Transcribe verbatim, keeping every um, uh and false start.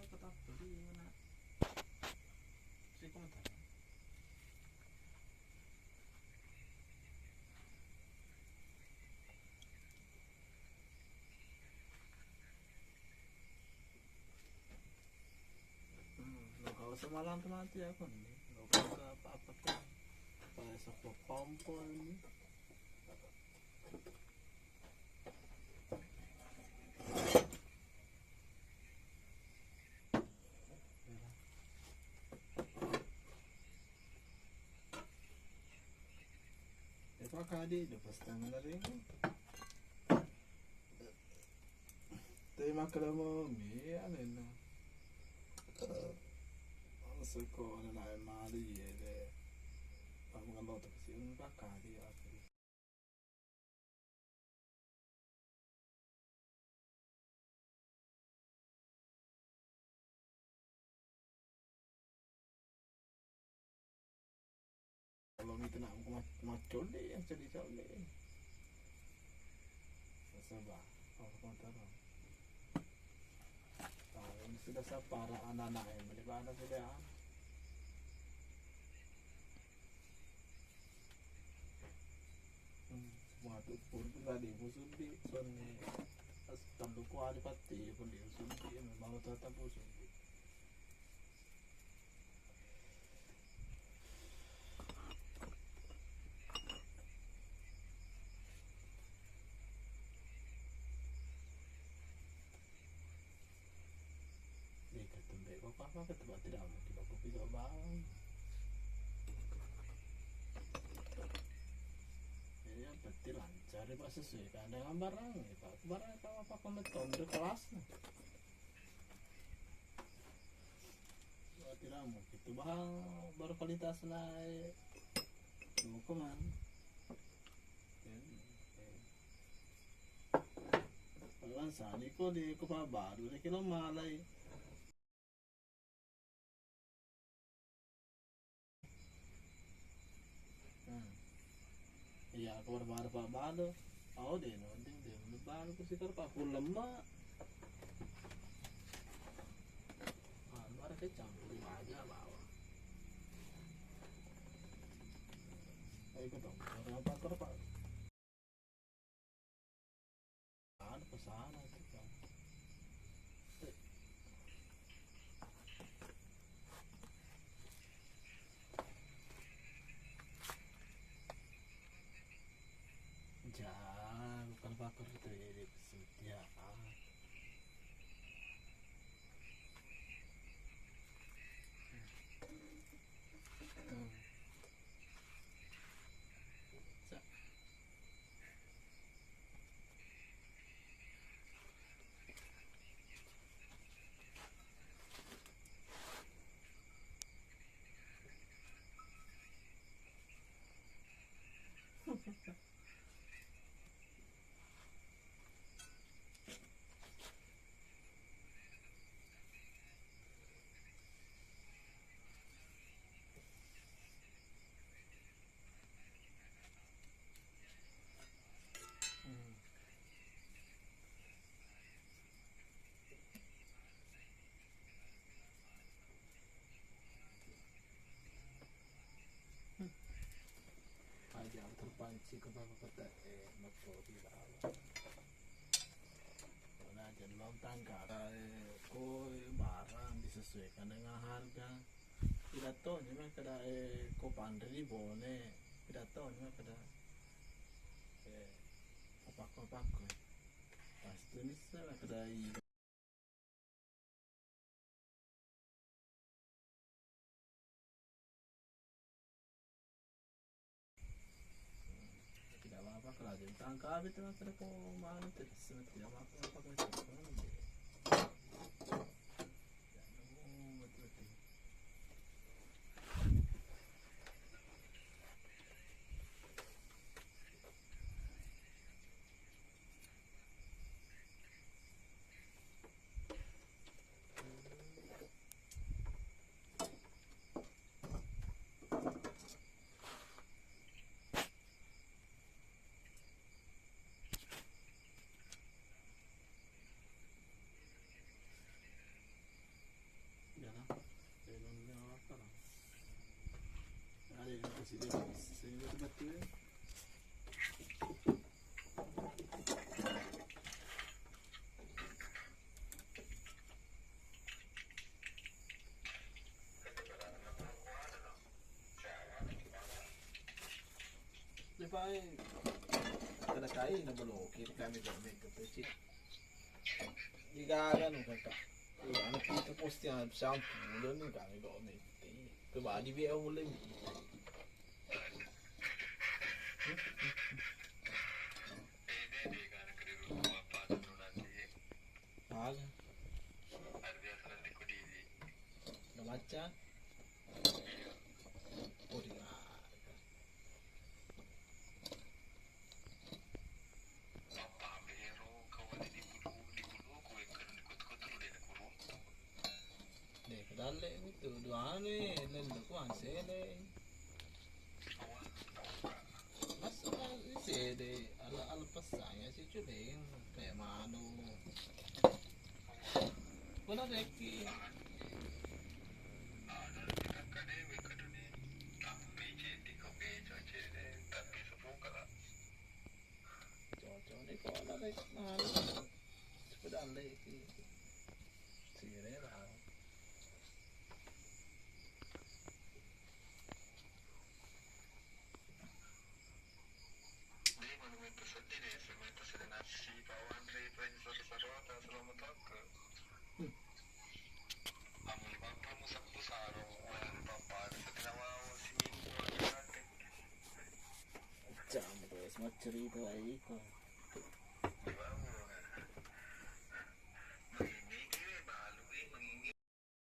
Patappa di na. Si komentar. Hmm, lo kau semalam tuh nanti aku nih. Lo kau ke apa-apa kan? Pakai sapu kompor ini. Epakadi dua setengah ribu. Terima kasih mi alena. Seko anak mali ya deh. Kamu kan bawa tuh kesian pakadi ya. Kalau itu nak macam deh yang cerita deh. Coba, apa komentar? Nah, ini sudah sapara anak-anak yang beli barang sudah. Hmm, matu pun tadi musuh di sonni. Tellu kuali patti pun di musuh di mau tetap musuh di. Deka tembe ko apa-apa, ke tempat tidak mau, tidak kopi kau bawang. Jadi yang penting lancar, ya, Pak, sesuaikan dengan barang, ya, Pak. Barang kalau apa, komentar di kelas. Tidak mungkin itu bahan berkualitas naik. Tuh, kemana? Langsani ko di ko Pak Badu, de kilo malai. Hmm. Iya, ko Pak Badu, Pak Badu. Oh, de no, de, de, Pak Badu ko sikar Pak Pulema. Ah, lu ada kecang, beli aja bawa. Ayo, ketemu. Orang apa, apa? Anu, pesana itu, Pak. Eh. Jangan, bukan pakur itu, ya, dia kesetiaan. Hmm. Sa- Aja terpancing ke bawah peta, eh, motor di bawah. Nah, jadi lontang kata, eh, ko barang disesuaikan dengan harga. Tidak tahu ni mah kada, eh, ko panre di Bone. Tidak tahu ni mah kada, eh, apa-apa, apa-apa. Pasti ni saya kada i- Tidak apa-apa, kalau ada yang tangkap itu, maka ada kau mana tuh, seperti apa, apa, apa, apa, apa. Ya, oh, betul, betul. Lepai kada kai na boloki kami kami kecil. Digaga nu kaka. Iya, anak kita posting sampulo nu kami kami. Coba di B O mulai. Aga. Udah baca? Oh, di Deh, kedalle itu dua anu, lello ku ansele. Mas, sede ala ala pesanya si Culeng kayak manu. Kuna deki. Cocok nih kalau ada anu. Sepeda lagi. Sirena. Dé' manumeng peseddi dé', semetta sedenassi pawanré paja saro-sarota selama tokko. Amuli mappa musabbu sarong, wala pappada setelah wawo siminggu. Camu terus maccerita iko.